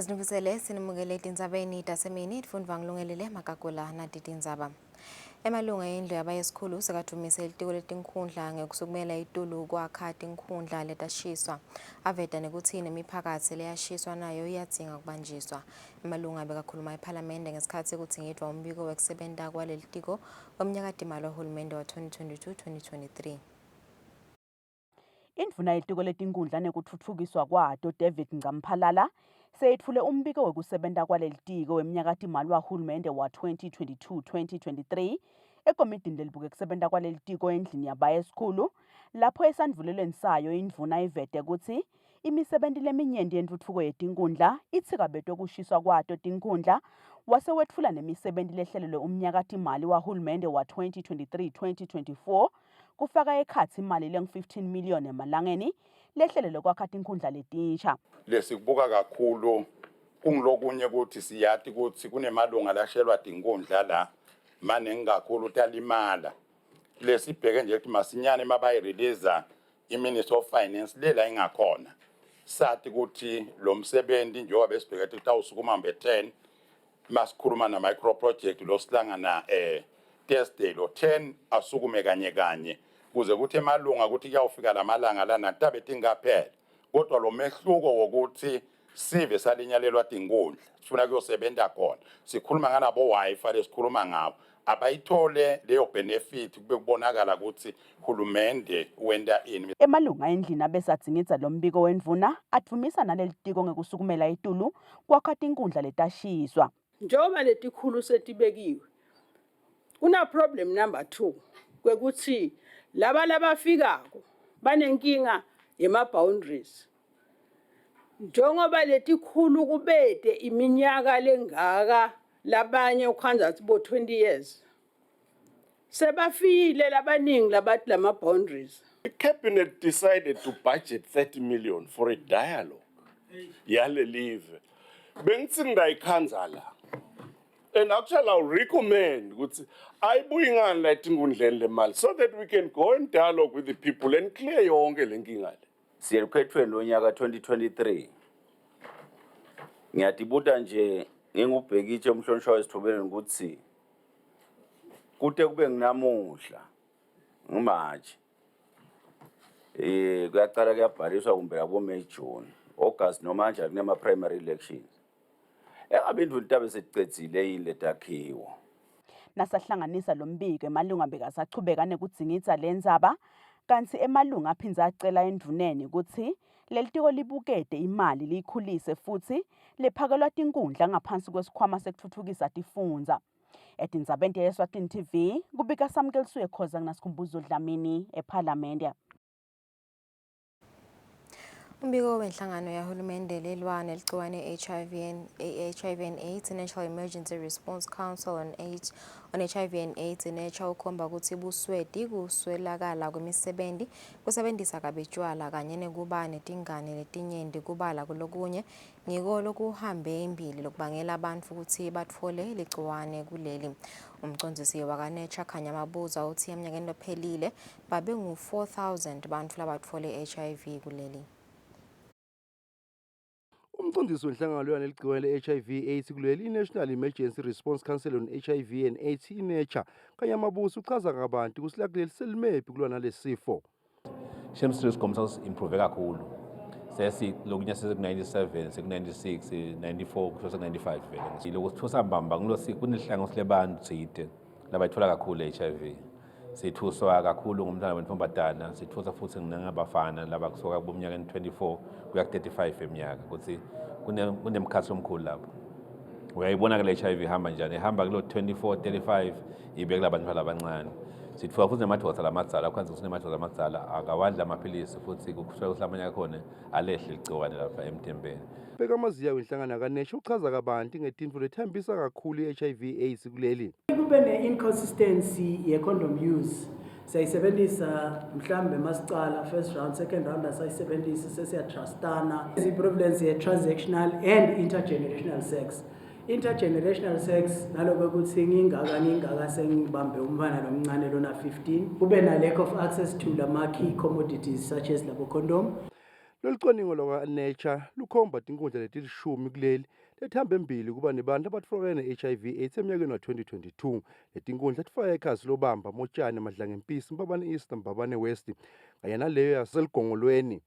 Asinibusele sinimukele etindzabeni tasemini tifundvwa ngilungelele Magagula nati tindzaba. Emalunga endlu yabayesikhulu sekadvumise litiko letinkhundla ngekusukumela itulu kwakha tinkhundla letashiswa. Aveta nekutsi nemiphakatsi leyashiswa nayo iyadzinga kubanjiswa. Emalunga bekakhuluma ephalamende ngesikhatsi kudzingidvwa umbiko wekusebenta kwalelitiko wemnyakatimali wahulumende wa-2022-2023. Indvuna yetiko letinkhundla nekutfutfukiswa kwato David Ngcamphalala seyetfule umbiko wekusebenta kwalelitiko wemnyakatimali wahulumende wa-2022-2023 ekomidini lelibuke kusebenta kwalelitiko endlini yabayesikhulu lapho esandvulelweni sayo indvuna ivete kutsi imisebenti leminyenti yentfutfuko yetinkhundla itsikabetwe kushiswa kwato tinkhundla wase wetfula nemisebenti lehlelelwe umnyakatimali wahulumende wa-2023-2024 kufaka ekhatsi imali lengu-15 million emalangeni lehlelelwe kwakha tinkhundla letinsha. Lesikubuka kakhulu kungilokunye ukuthi siyati ukuthi kunemalunga lashelwa tinkundla la maningi kakhulu talimala. Lesibheke nje ukuthi masinyane mabayirelease i-Minister of Finance lela ingakhona. Sathi ukuthi lo msebenzi njengoba besibheke ukuthi kutawusukuma mbe 10 masikhuluma na micro project lo sihlangana Thursday lo 10 asukume kanye kanye kuze kuthi emalunga ukuthi kuyawufika lamalanga lana tabe tingaphela kodwa lo mehluko wokuthi sive salinyalelwa tinkundla sifuna kuyosebenta khona sikhuluma ngalabo wifi lesikhuluma ngabo abayithole leyo benefit kube kubonakala ukuthi hulumende wenta ini. Emalunga endlini abesadzingidza lo mbiko wendvuna advumisa nalelitiko ngekusukumela etulu kwakha tinkhundla letashiswa. Njengoba letikhulu setibekiwe kuna problem number 2 kwekuthi laba labafikako banenkinga yema boundaries njengoba letikhulu kubete iminyaka lengaka labanye ukhandza ukuthi bo 20 years sebafile labaningi labathi lama boundaries. The cabinet decided to budget 30 million for a dialogue yale live. Bengithi ngayikhandza la. And actually I'll recommend ukuthi ayibuyi ngani la etinkundleni le mali so that we can go and dialogue with the people and clear yonke le nkinga le. Siye elukhethweni lonyaka 2023. Ngiyatibuta nje ngingubhekitshe umhlonishwa wesithobeleni ukuthi kute kube nginamuhla nguMarch kuyaqala kuyabhaliswa kumbe labo May, June, August noma kanjani kunema primary elections. Engabe indlu tabe seticedzile yini letakhiwo. Nasahlanganisa lo mbiko emalunga bekasachubeka nekudzingidza lendzaba kantsi emalunga aphindze acela endvuneni kutsi lelitiko libukete imali liyikhulise futsi lephakelwa tinkhundla ngaphansi kwesikhwama sekutfutfukisa tifundza. Etindzabeni te-Eswatini TV kubika Samkelisiwe Khoza kunaSikhumbuzo Dlamini ePhalamende. Umbiko wenhlangano yahulumende lelwa neligciwane HIV and AIDS, National Emergency Response Council on AIDS, on HIV and AIDS NECHA ukhomba ukuthi busweti, kuswelakala kwemisebenti, kusebentisa kabi tjwala kanye nekuba netingane letinyenti kubala kulokunye ngiko lokuhambe embili lokubangela bantfu kutsi batfole ligciwane kuleli. Umcondzisi wakaNECHA Khanya Mabuza utsi eminyakeni lophelile babe ngu-4000 bantfu labatfole HIV kuleli. Umcondzisi wenhlangano lelwa neligciwane le-HIV AIDS kuleli i-National Emergency Response Council on HIV and AIDS i-NECHA Khanya Mabuza uchaza kabanti kutsi lakuleli selimephi kulwa nalesi sifo. Shame sikhombisa ukuthi improve kakhulu. Sesi lokunye seku-97, seku-96, 94 kusho seku-95 vele. Lokhu sithusa mbamba ngulo kunehlangothi lebantu tsite labayithola kakhulu le-HIV. Sithuswa kakhulu ngumntwana wentombazana, sithusa futhi nangabafana laba kusuka kuminyaka 24 kuya ku-35 eminyaka ukuthi kunemkhathi omkhulu lapho. Uyayibona ke le HIV ihamba njani? Ihamba kulo 24, 35 ibe kulabantwana abancane. Sithuka futhi nemadoda lamadzala, kwanza ukuthi nemadoda amadzala akawadli amaphilisi futhi kusuka ukuthi lamanye akhona alehle ligciwane lapha emtimbeni. Beka Maziya wenhlangano kaNECHA uchaza kabanti ngetintfo letihambisa kakhulu i-HIV AIDS kuleli. Kube ne-inconsistency ye-condom use. Siyayisebenzisa mhlambe masicala first round, second round asayisebenzisi sesiyatrustana. I-prevalence ye-transactional and intergenerational sex. Intergenerational sex naloko ukuthi ngingaka ngingaka sengibambe umfana lomncane lona 15. Kube na lack of access to lama key commodities such as labo condom. Lolu cwaningo lwakwa-Nature lukhomba tinkhundla letilishumi kuleli letihamba embili kuba nebantfu abatfolakele ne-HIV AIDS emnyakeni wa-2022. Letinkundla tifaka ekhatsi Lobamba, Motjane, Madlangempisi, Mbabane East, Mbabane West kanye naleyo yaseLugongolweni.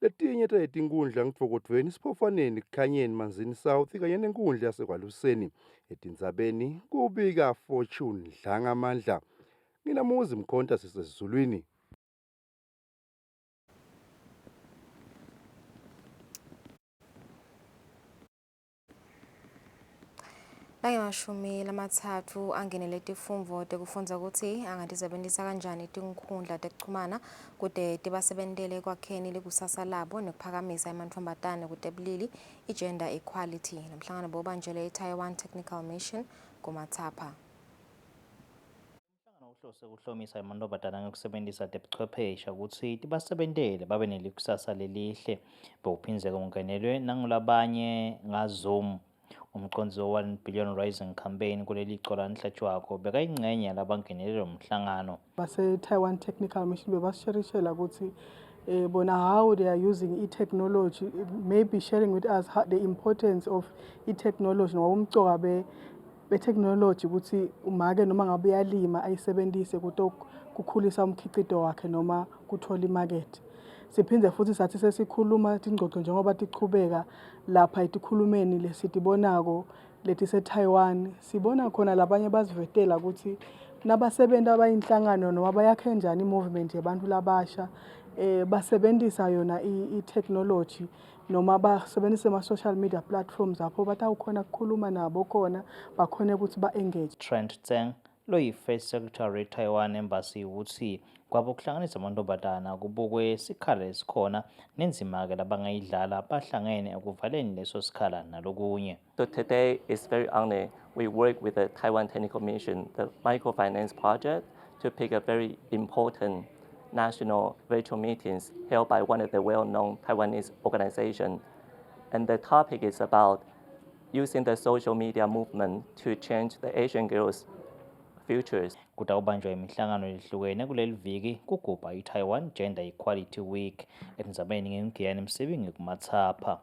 Letinye taletinkundla nguDvokodvweni, Siphofaneni, Kukhanyeni, Manzini South kanye nenkundla yaseKwaluseni. Etindzabeni kubika Fortune Dlangamandla. Nginamuzi Mkhonta sisezulwini. Langemashumi lamathathu angenele tifundvo tekufundza kutsi angatisebentisa kanjani tinkhundla tekuchumana kute tibasebentele ekwakheni likusasa labo nekuphakamisa emantfombatane kutebulili i-gender equality. Lomhlangano bewubanjelwe e-Taiwan Technical Mission kuMatsapha. Umhlangano uhlose kuhlomisa emantfombatana ngekusebentisa tebuchwephesha kutsi tibasebentele babe nelikusasa lelihle. Bewuphindze ungenelwe nangulabanye nga-Zoom. Umcondzisi we-One Billion Rising Campaign kuleli cola Nhlatshwako bekayincenye yalabangenele lo mhlangano. Base-Taiwan Technical Mission bebasisherishela kutsi bona how they are using i-technology, maybe sharing with us how, the importance of i-technology ngoba umcoka be betheknoloji ukuthi umake noma ngabe uyalima ayisebentise kukhulisa umkhicito wakhe noma kuthola imakethe. Siphinde futhi sathi sesikhuluma tingcoco njengoba tichubeka lapha etikhulumeni lesitibonako letise-Taiwan, sibona khona labanye basivetela ukuthi nabasebenta abayinhlangano noma bayakhe njani i-movement yabantu labasha basebentisa yona i-technology noma basebenzise ama-social media platforms apho batawukhona ukukhuluma nabo khona bakhone ukuthi ba-engage. Trent Tseng loyi-First Secretary eTaiwan Embassy utsi kwabo kuhlanganisa amantombazana kubukwe sikhala lesikhona nendzima-ke labangayidlala bahlangene ekuvaleni leso sikhala nalokunye. So today is very honored. We work with the Taiwan Technical Mission, the microfinance project, to pick a very important national virtual meetings held by one of the well-known Taiwanese organizations. And the topic is about using the social media movement to change the Asian girls' futures. Kutawubanjwa imihlangano lehlukene kuleli viki kugubha i-Taiwan Gender Equality Week etindzabeni ngeNgiyani Msibingi kuMatsapha.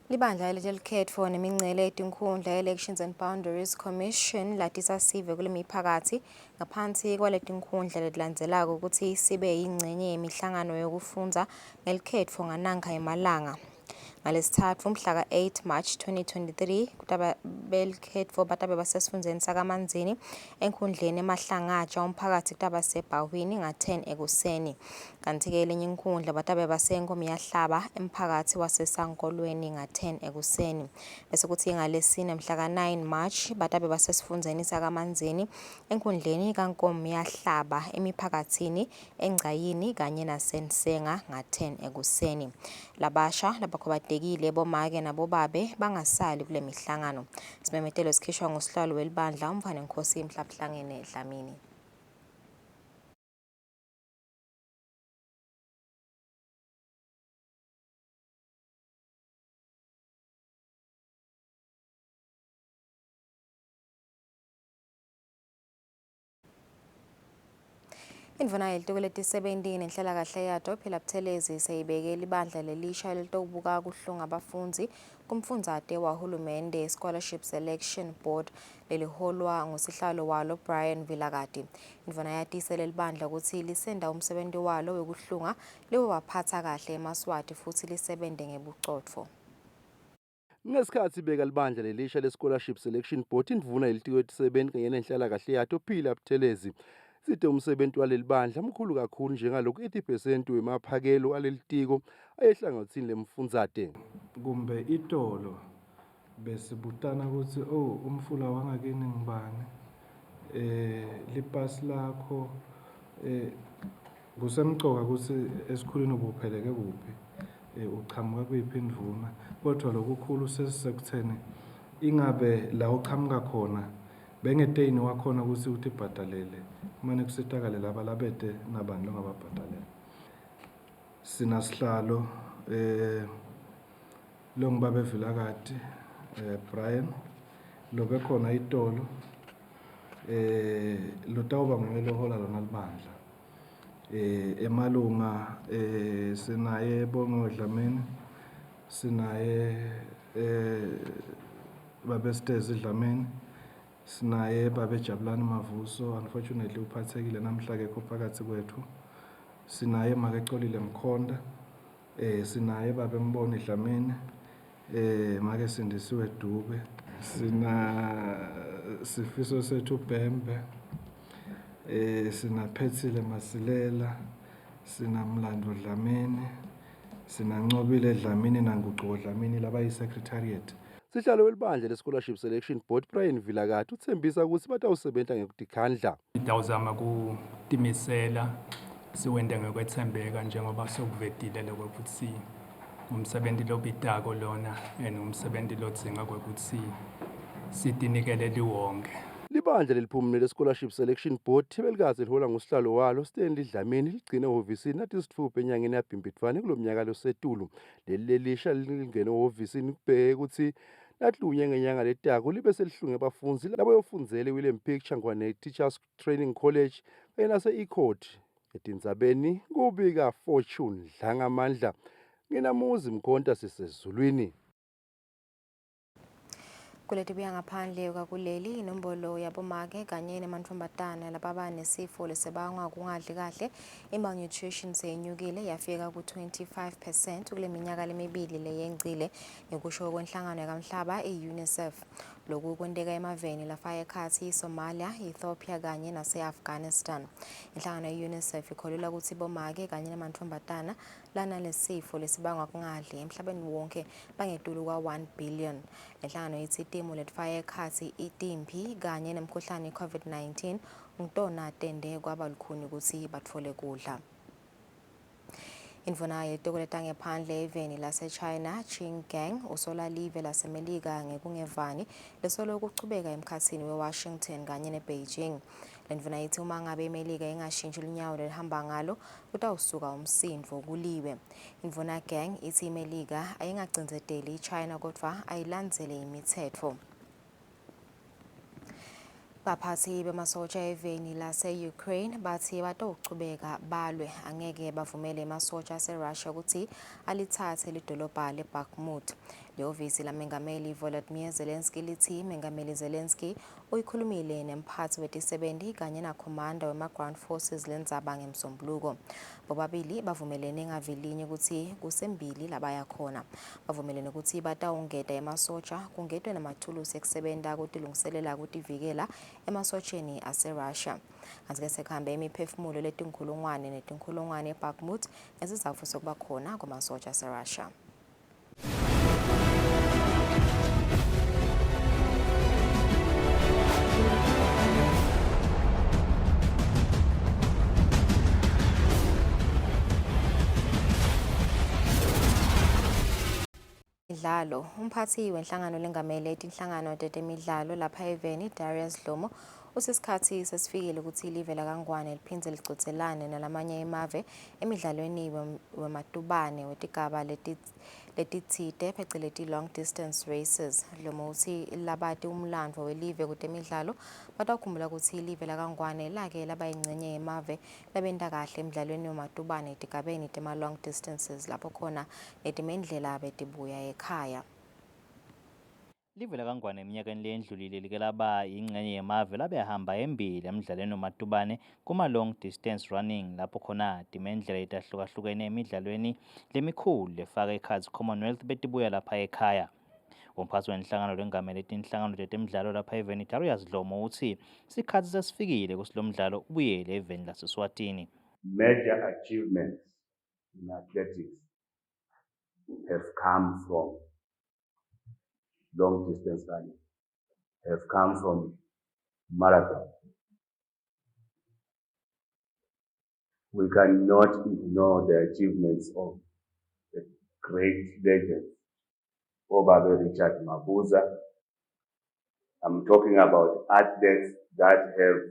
Libandla letelikhetfo nemincele yetinkhundla Elections and Boundaries Commission latisa sive kule miphakatsi ngaphansi kwaletinkhundla letilandzelako kutsi sibe yincenye yemihlangano yekufundza ngelikhetfo nganankha emalanga. Ngalesithathu mhla ka-8 March 2023 kutaba belikhetfo batabe basesifundzeni sakaManzini enkhundleni eMahlangatsha umphakatsi kutaba sebhahwini nga-10 ekuseni. Kanti-ke lenye inkhundla batabe baseNkomiyahlaba emphakatsi waseSankolweni nga-10 ekuseni. Bese kuthi ngalesine mhla ka-9 March batabe basesifundzeni sakaManzini enkhundleni kaNkomiyahlaba emiphakatsini eNgcayini kanye naseNsenga nga-10 ekuseni. Labasha labakhubatekile bomake nabobabe bangasali kule mihlangano. Simemetelo sikhishwa ngusihlalo welibandla umntfwanenkhosi Mhlabuhlangene Dlamini. Indvuna yelitiko letisebenti nenhlalakahle yato Phila Buthelezi seyibeke libandla lelisha lelitokubuka kuhlunga bafundzi kumfundzate wahulumende Scholarship Selection Board leliholwa ngusihlalo walo Brian Vilakati. Indvuna yatise lelibandla kutsi lisenda umsebenti walo wekuhlunga liwaphatsa kahle emaSwati futsi lisebente ngebucotfo. Ngesikhatsi ibeka libandla lelisha le-Scholarship Selection Board, indvuna yelitiko letisebenti kanye nenhlalakahle yato Phila Buthelezi site umsebenti waleli bandla mkhulu kakhulu njengalokhu 80 percent wemaphakelo alelitiko ayehlangothini lemfundzate. Kumbe itolo besibutana kutsi oh umfula wangakini ngibani lipasi lakho kusemcoka kutsi esikhulwini ubopheleke kuphi uchamuka kuyiphi indvuna kodwa lokukhulu sesisekutheni ingabe la uchamuka khona bengeteyini wakhona kutsi utibhadalele kumane kusitakale laba labete nabani longababhadalela. Sinasihlalo longubabe Vilakati Brian lobekhona itolo. Eh lotawuba nguye lohola lona libandla. Eh emalunga eh sinaye Bongo Dlamini sinaye eh babe Stezi Dlamini sinaye babe Jabulani Mavuso unfortunately uphathekile namhla akekho phakathi kwethu sinaye make Xolile Mkhonda eh sinaye babe Mboni Dlamini eh make Sindisiwe Dube sina Sifiso sethu Bhembe eh sina Phethile Masilela sina Mlando Dlamini sina Ncobile Dlamini naNguquko Dlamini laba secretariat. Sihlalo welibandla le-Scholarship Selection Board Brian Vilakati utsembisa kutsi batawusebenta ngekutikhandla. Sitawuzama kutimisela siwente ngekwethembeka njengoba sokuvetile lokho kutsi umsebenzi lobitako lona and umsebenzi lodzinga kwekutsi sitinikele liwonke. Libandla leliphumule le-Scholarship Selection Board belikaze liholwa ngusihlalo walo Stanley Dlamini ligcine ehhovisini natisitfupha enyangeni yaBhimbidvwane kulomnyaka losetulu. Leli lelisha lingene ehhovisini kubheke kutsi natlunye ngenyanga letako libe selihlunge bafundzi labayofundzela eWilliam Pick Changwane Teachers Training College kanye nase-Ecot. Etindzabeni kubika Fortune Dlangamandla. Nginamuzi Mkhonta sisezulwini. Kuletibuya ngaphandle kwakuleli inombolo yabomake kanye nemantfombatana lababa nesifo lesibangwa kungadli kahle i-malnutrition seyenyukile yafika ku-25 percent kule minyaka lemibili leyengcile ngekusho kwenhlangano yakamhlaba i-UNICEF. Loku kwenteka emaveni lafaka ekhatsi iSomalia, Ethiopia kanye nase-Afghanistan. Inhlangano ye-UNICEF ikholelwa kutsi bomake kanye nemantfombatana lanalesifo lesibangwa kungadli emhlabeni wonke bangetulu kwa-1 billion. Lenhlangano itsi timo letifaka ekhatsi itimphi kanye nemkhuhlane i-COVID-19 ngitona tende kwaba lukhuni kutsi batfole kudla. Indvuna yetiko letangephandle eveni lase-China Qin Gang usola live laseMelika ngekungevani lesolo kuchubeka emkhatsini we-Washington kanye ne-Beijing. Lendvuna itsi uma ngabe iMelika ingashintshi lunyawo lelihamba ngalo kutawusuka umsindvo kuliwe. Indvuna Gang itsi iMelika ayingacindzeteli iChina kodvwa ayilandzele imitsetfo. Baphathi bemasotja eveni lase-Ukraine bathi batowuchubeka balwe angeke bavumele emasotja ase-Russia kutsi alithathe lidolobha leBakhmut. Lihhovisi lamengameli Volodymyr Zelensky lithi Mengameli Zelensky uyikhulumile nemphathi wetisebenti kanye nakhomanda wema-ground forces lendzaba ngemsombuluko. Bobabili bavumelene ngavilinye kutsi kusembili labaya khona. Bavumelene kutsi batawungeta emasotja kungetwe nemathulusi ekusebenta kutilungiselela kutivikela emasotjeni aseRussia. Kantsi-ke sekuhambe imiphefumulo letinkhulungwane netinkhulungwane eBakhmut ngesizatfu sekuba khona kwamasotja aseRussia. Imidlalo. Umphathi wenhlangano lengamele tinhlangano tetemidlalo lapha eveni Darius Dlomo utsi sikhatsi sesifikile kutsi live lakaNgwane liphindze licudzelane nalamanye emave emidlalweni wematubane wetigaba letitsite pheceleti long distance races. Dlomo utsi labati umlandvo welive kutemidlalo batawukhumbula kutsi live lakaNgwane lake laba yincenye yemave labenta kahle emidlalweni wematubane etigabeni tema-long distances lapho khona netimendlela betibuya ekhaya. Live lakaNgwane eminyakeni leyendlulile like laba yingcenye yemave labe ahamba embili emidlalweni wematubane kuma-long distance running lapho khona timendlela letahlukahlukene emidlalweni lemikhulu lefaka ekhatsi Commonwealth betibuya lapha ekhaya. Umphathi wenhlangano lengamele tinhlangano tetemidlalo lapha eveni Darius Dlomo utsi sikhatsi sesifikile kutsi lo mdlalo ubuyele eveni laseSwatini. Major achievements in athletics have come from long distance running, have come from marathon. We cannot ignore the achievements of the great legends, Obabe Richard Mabuza. I'm talking about athletes that have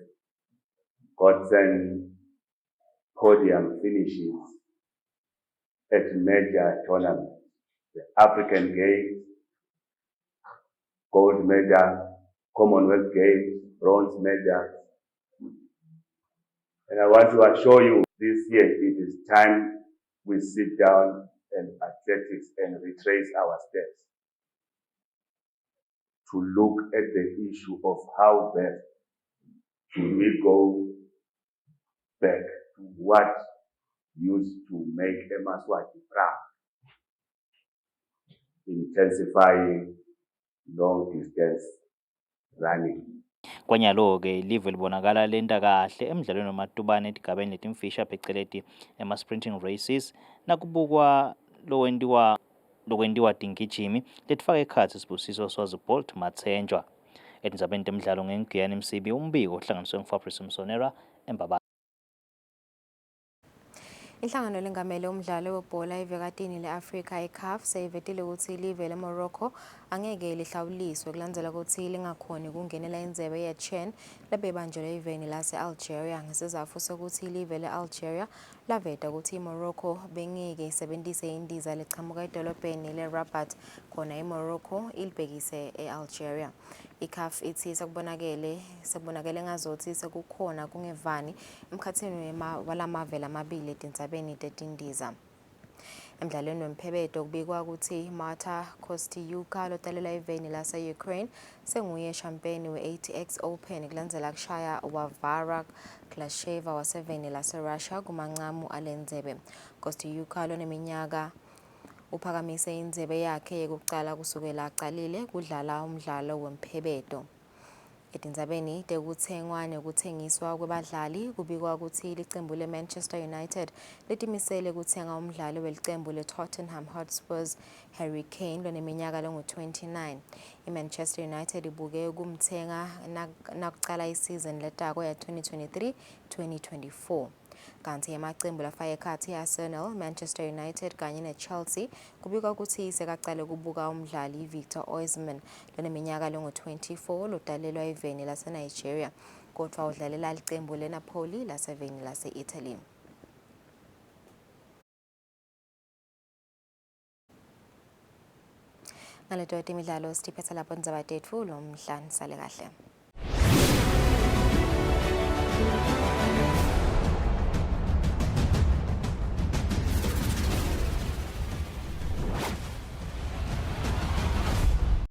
gotten podium finishes at major tournaments, the African Games, gold medal, Commonwealth Games. bronze medals. And I want to assure you this year it is time we sit down and athletics and retrace our steps to look at the issue of how best do we go back to what used to make Emaswati proud, intensifying long distance running. Kwanyalo-ke live libonakala lenta kahle emidlalweni wematubane etigabeni letimfisha pheceleti ema-sprinting races nakubukwa lowentiwa lokwentiwa tingijimi letifaka ekhatsi Sibusiso Swazi Bolt Matsenjwa. Etindzabeni temidlalo ngeNgiyani Msibi umbiko ohlanganiswe nguFabrice Msonera eMbabane. Inhlangano lengamele umdlalo webhola evekatini le-Afrika i-CAF seyivetile kutsi live leMorocco angeke lihlawuliswe kulandzela kutsi lingakhoni kungenela indzebe ye-CHAN lebeyibanjelwe eveni lase-Algeria ngesizatfu sekutsi live le-Algeria laveta kutsi iMorocco bengeke isebentise indiza lechamuka edolobheni leRabat khona iMorocco ilibhekise e-Algeria. I-CAF itsi sekubonakele sekubonakele ngazotsi sekukhona kungevani emkhatsini walamave lamabili etindzabeni tetindiza. Emdlalweni wemphebeto kubikwa kutsi Marta Kostyuk lotalelwa eveni lase-Ukraine senguye shampeni we-ATX Open kulandzela kushaya Wavara Klasheva waseveni lase-Russia kumancamu alendzebe. Kostyuk loneminyaka Uphakamise indzebe yakhe yekucala kusukela acalile kudlala umdlalo wemphebeto. Etindzabeni tekutsengwa nekutsengiswa kwebadlali kubikwa kutsi licembu le-Manchester United litimisele kutsenga umdlali welicembu le-Tottenham Hotspurs Harry Kane loneminyaka lengu-29. I-Manchester United ibuke kumtsenga nakucala isizini letako ya-2023-2024. Kanti emacembu lafaka ekhatsi i-Arsenal, Manchester United kanye ne-Chelsea kubikwa kutsi sekacale kubuka umdlali Victor Osimhen loneminyaka lengu-24 lotalelwa eveni lase-Nigeria kodvwa udlalela licembu le-Napoli laseveni lase-Italy. Ngaleto temidlalo sitiphetsa lapho tindzaba tetfu lomhla nisale kahle.